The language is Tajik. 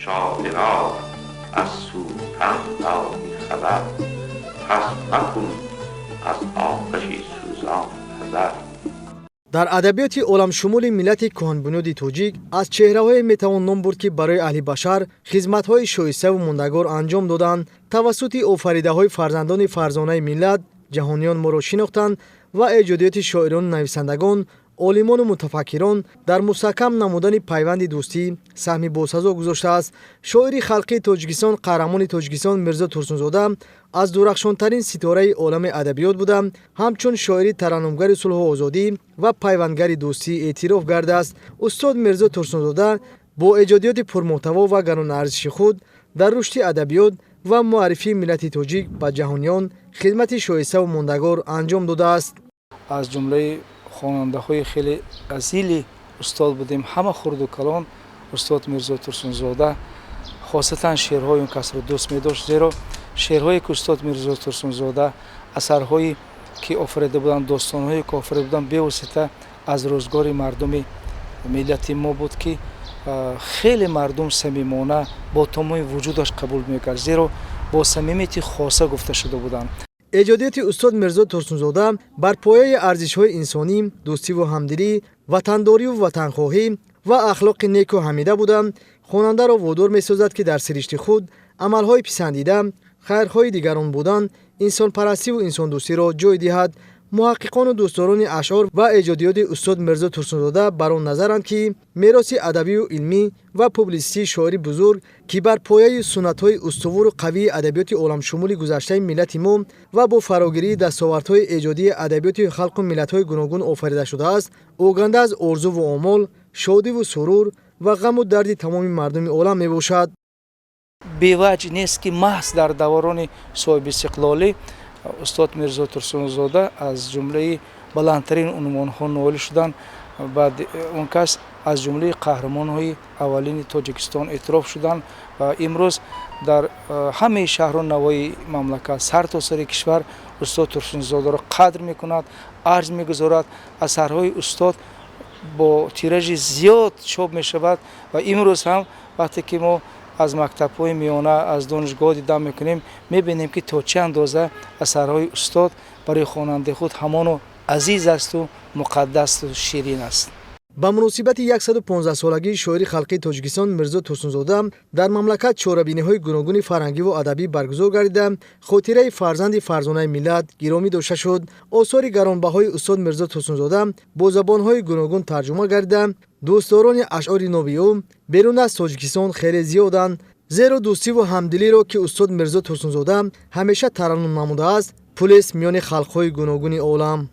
شاعران از سوختن داری خبر، پس مکن از آتش سوزان حذر. Дар адабиёти оламшумули миллати кӯҳанбунёди тоҷик аз чеҳраҳое метавон ном бурд, ки барои аҳли башар хизматҳои шоиставу мондагор анҷом доданд. Тавассути офаридаҳои фарзандони фарзонаи миллат ҷаҳониён моро шинохтанд ва эҷодиёти шоирону нависандагон, олимону мутафаккирон дар мустаҳкам намудани пайванди дӯстӣ саҳми босазо гузоштааст. Шоири халқии Тоҷикистон, қаҳрамони Тоҷикистон Мирзо Турсунзода аз дурахшонтарин ситораи олами адабиёт буда, ҳамчун шоири тараннумгари сулҳу озодӣ ва пайвандгари дӯстӣ эътироф гардааст. Устод Мирзо Турсунзода бо эҷодиёти пурмуҳтаво ва гаронарзиши худ дар рушди адабиёт ва муаррифии миллати тоҷик ба ҷаҳониён хидмати шоиставу мондагор анҷом додааст. Аз ҷумлаи хонандаҳои хеле асили устод будем, ҳама хурду калон. Устод Мирзо Турсунзода хосатан шеърҳои он касро дӯст медошт, зеро шеърҳое, ки устод Мирзо Турсунзода, асарҳое, ки офарида буданд, достонҳое, ки офарида буданд, бевосита аз рӯзгори мардуми миллати мо буд, ки хеле мардум самимона бо тамоми вуҷудаш қабул мекард, зеро бо самимияти хоса гуфта шуда буданд. Эҷодиёти устод Мирзо Турсунзода бар пояи арзишҳои инсонӣ, дӯстиву ҳамдилӣ, ватандориву ватанхоҳӣ ва ахлоқи неку ҳамида буда, хонандаро водор месозад, ки дар сиришти худ амалҳои писандида, хайрхоҳи дигарон будан, инсонпарастиву инсондӯстиро ҷой диҳад. Муҳаққиқону дӯстдорони ашъор ва эҷодиёти устод Мирзо Турсунзода бар он назаранд, ки мероси адабию илмӣ ва публитсистии шоири бузург, ки бар пояи суннатҳои устувору қавии адабиёти оламшумули гузаштаи миллати мо ва бо фарогирии дастовардҳои эҷодии адабиёти халқу миллатҳои гуногун офарида шудааст, оганда аз орзуву омол, шодиву сурур ва ғаму дарди тамоми мардуми олам мебошад. Беваҷ нест, ки маҳз дар даврони соҳибистиқлолӣ устод Мирзо Турсунзода аз ҷумлаи баландтарин унвонҳо ноил шуданд. Баъд он кас аз ҷумлаи қаҳрамонҳои аввалини Тоҷикистон эътироф шуданд ва имрӯз дар ҳамаи шаҳру навои мамлакат, сартосари кишвар устод Турсунзодаро қадр мекунад, арҷ мегузорад. Асарҳои устод бо тиражи зиёд чоп мешавад ва имрӯз ҳам вақте ки мо аз мактабҳои миёна, аз донишгоҳ дидан мекунем, мебинем, ки то чӣ андоза асарҳои устод барои хонандаи худ ҳамоно азиз асту муқаддасу ширин аст. Ба муносибати 115-солагии шоири халқии Тоҷикистон Мирзо Турсунзода дар мамлакат чорабиниҳои гуногуни фарҳангиву адабӣ баргузор гардида, хотираи фарзанди фарзонаи миллат гиромӣ дошта шуд. Осори гаронбаҳои устод Мирзо Турсунзода бо забонҳои гуногун тарҷума гардида, дӯстдорони ашъори ноби ӯ берун аз Тоҷикистон хеле зиёданд, зеро дӯстиву ҳамдилиро, ки устод Мирзо Турсунзода ҳамеша тараннум намудааст, пулест миёни халқҳои гуногуни олам.